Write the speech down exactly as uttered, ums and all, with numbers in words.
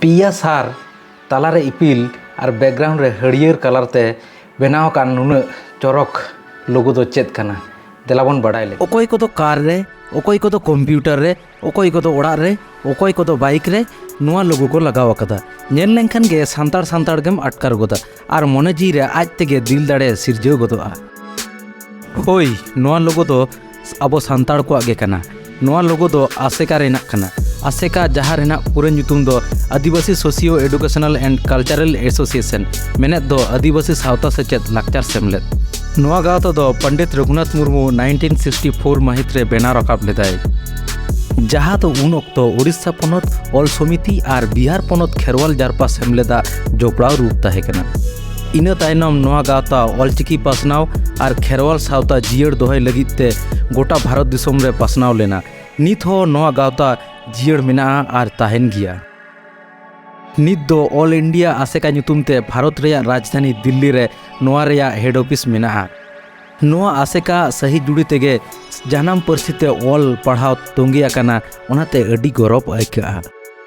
ᱯᱮᱭᱟ ᱥᱟᱨ ᱛᱟᱞᱟᱨᱮ ᱤᱯᱤᱞ ᱟᱨ ᱵᱮᱠᱜᱨᱟᱣᱩᱱᱰ ᱨᱮ ᱦᱟᱹᱨᱭᱟᱹᱲ ᱠᱟᱞᱟᱨ ᱛᱮ ᱵᱮᱱᱟᱣ ᱟᱠᱟᱱ ᱱᱩᱱᱟᱹᱜ ᱪᱚᱨᱚᱠ ᱞᱳᱜᱳ ᱫᱚ ᱪᱮᱫ ᱠᱟᱱᱟ? ᱫᱮᱞᱟ ᱵᱚᱱ ᱵᱟᱰᱟᱭ ᱞᱮᱜᱮ᱾ ᱚᱠᱚᱭ ᱠᱚᱫᱚ ᱠᱟᱨ ᱨᱮ, ᱚᱠᱚᱭ ᱠᱚᱫᱚ ᱠᱚᱢᱯᱤᱭᱩᱴᱟᱨ ᱨᱮ, ᱚᱠᱚᱭ ᱠᱚᱫᱚ ᱚᱲᱟᱜ ᱨᱮ, ᱚᱠᱚᱭ ᱠᱚᱫᱚ ᱵᱟᱭᱤᱠ ᱨᱮ ᱱᱚᱣᱟ ᱞᱳᱜᱳ ᱠᱚ ᱞᱟᱜᱟᱣ ᱟᱠᱟᱫᱟ᱾ ᱧᱮᱞ ᱞᱮᱱᱠᱷᱟᱱ ᱜᱮ ᱥᱟᱱᱛᱟᱲ ᱥᱟᱱᱛᱟᱲ ᱜᱮᱢ ᱟᱴᱠᱟᱨ ᱜᱚᱫᱟ ᱟᱨ ᱢᱚᱱᱮ ᱡᱤᱣᱤ ᱨᱮ ᱟᱡ ᱛᱮᱜᱮ ᱫᱤᱞ ᱫᱟᱲᱮ ᱥᱤᱨᱡᱟᱹᱣ ᱜᱚᱫᱚᱜᱼᱟ᱾ ᱦᱳᱭ, ᱱᱚᱣᱟ ᱞᱳᱜᱳ ᱫᱚ ᱟᱵᱚ ᱥᱟᱱᱛᱟᱲ ᱠᱚᱣᱟᱜ ᱜᱮ ᱠᱟᱱᱟ᱾ ᱱᱚᱣᱟ ᱞᱳᱜᱳ ᱫᱚ ᱟᱥᱮᱠᱟ ᱨᱮᱱᱟᱜ ᱠᱟᱱᱟ᱾ ᱟᱥᱮᱠᱟ, ᱡᱟᱦᱟᱸ ᱨᱮᱱᱟᱜ ᱯᱩᱨᱟᱹ ᱧᱩᱛᱩᱢ ᱫᱚ Adivasi socio educational and cultural association, ᱢᱮᱱᱮᱫ ᱫᱚ ᱟᱹᱫᱤᱵᱟᱹᱥᱤ ᱥᱟᱶᱛᱟ ᱥᱮᱪᱮᱫ ᱞᱟᱠᱪᱟᱨ ᱥᱮᱢᱞᱮᱫ᱾ ᱱᱚᱣᱟ ᱜᱟᱶᱛᱟ ᱫᱚ Pandit Raghunath Murmu nineteen sixty four ᱢᱟᱹᱦᱤᱛ ᱨᱮ ᱵᱮᱱᱟᱣ ᱨᱟᱠᱟᱵ ᱞᱮᱫᱟᱭ, ᱡᱟᱦᱟᱸ ᱫᱚ ᱩᱱ ᱚᱠᱛᱚ ᱳᱰᱤᱥᱟ ᱯᱚᱱᱚᱛ ᱚᱞ ᱥᱚᱢᱤᱛᱤ ᱟᱨ ᱵᱤᱦᱟᱨ ᱯᱚᱱᱚᱛ ᱠᱷᱮᱨᱣᱟᱞ ᱡᱟᱨᱯᱟ ᱥᱮᱢᱞᱮᱫᱟᱜ ᱡᱚᱯᱲᱟᱣ ᱨᱩᱯ ᱛᱟᱦᱮᱸ ᱠᱟᱱᱟ᱾ ᱤᱱᱟᱹ ᱛᱟᱭᱱᱚᱢ ᱱᱚᱣᱟ ᱜᱟᱶᱛᱟ ᱚᱞᱪᱤᱠᱤ ᱯᱟᱥᱱᱟᱣ ᱟᱨ ᱠᱷᱮᱨᱣᱟᱞ ᱥᱟᱶᱛᱟ ᱡᱤᱭᱟᱹᱲ ᱫᱚᱦᱚᱭ ᱞᱟᱹᱜᱤᱫ ᱛᱮ ᱜᱚᱴᱟ ᱵᱷᱟᱨᱚᱛ ᱫᱤᱥᱚᱢ ᱨᱮ ᱯᱟᱥᱱᱟᱣ ᱞᱮᱱᱟ᱾ ᱱᱤᱛ ᱦᱚᱸ ᱱᱚᱣᱟ ᱜᱟᱶᱛᱟ ᱡᱤᱭᱟᱹᱲ ᱢᱮᱱᱟᱜᱼᱟ ᱟᱨ ᱛᱟᱦᱮᱱ ᱜᱮᱭᱟ᱾ ᱱᱤᱛ ᱫᱚ ᱚᱞ ᱤᱱᱰᱤᱭᱟ ᱟᱥᱮᱠᱟ ᱧᱩᱛᱩᱢ ᱛᱮ ᱵᱷᱟᱨᱚᱛ ᱨᱮᱭᱟᱜ ᱨᱟᱡᱽᱫᱷᱟᱱᱤ ᱫᱤᱞᱞᱤ ᱨᱮ ᱱᱚᱣᱟ ᱨᱮᱭᱟᱜ ᱦᱮᱰ ᱚᱯᱷᱤᱥ ᱢᱮᱱᱟᱜᱼᱟ᱾ ᱱᱚᱣᱟ ᱟᱥᱮᱠᱟ ᱥᱟᱹᱦᱤ ᱡᱩᱲᱤ ᱛᱮᱜᱮ ᱡᱟᱱᱟᱢ ᱯᱟᱹᱨᱥᱤ ᱛᱮ ᱚᱞ ᱯᱟᱲᱦᱟᱣ ᱛᱚᱸᱜᱮ ᱟᱠᱟᱱᱟ, ᱚᱱᱟᱛᱮ ᱟᱹᱰᱤ ᱜᱚᱨᱚᱵᱽ ᱟᱹᱭᱠᱟᱹᱜᱼᱟ᱾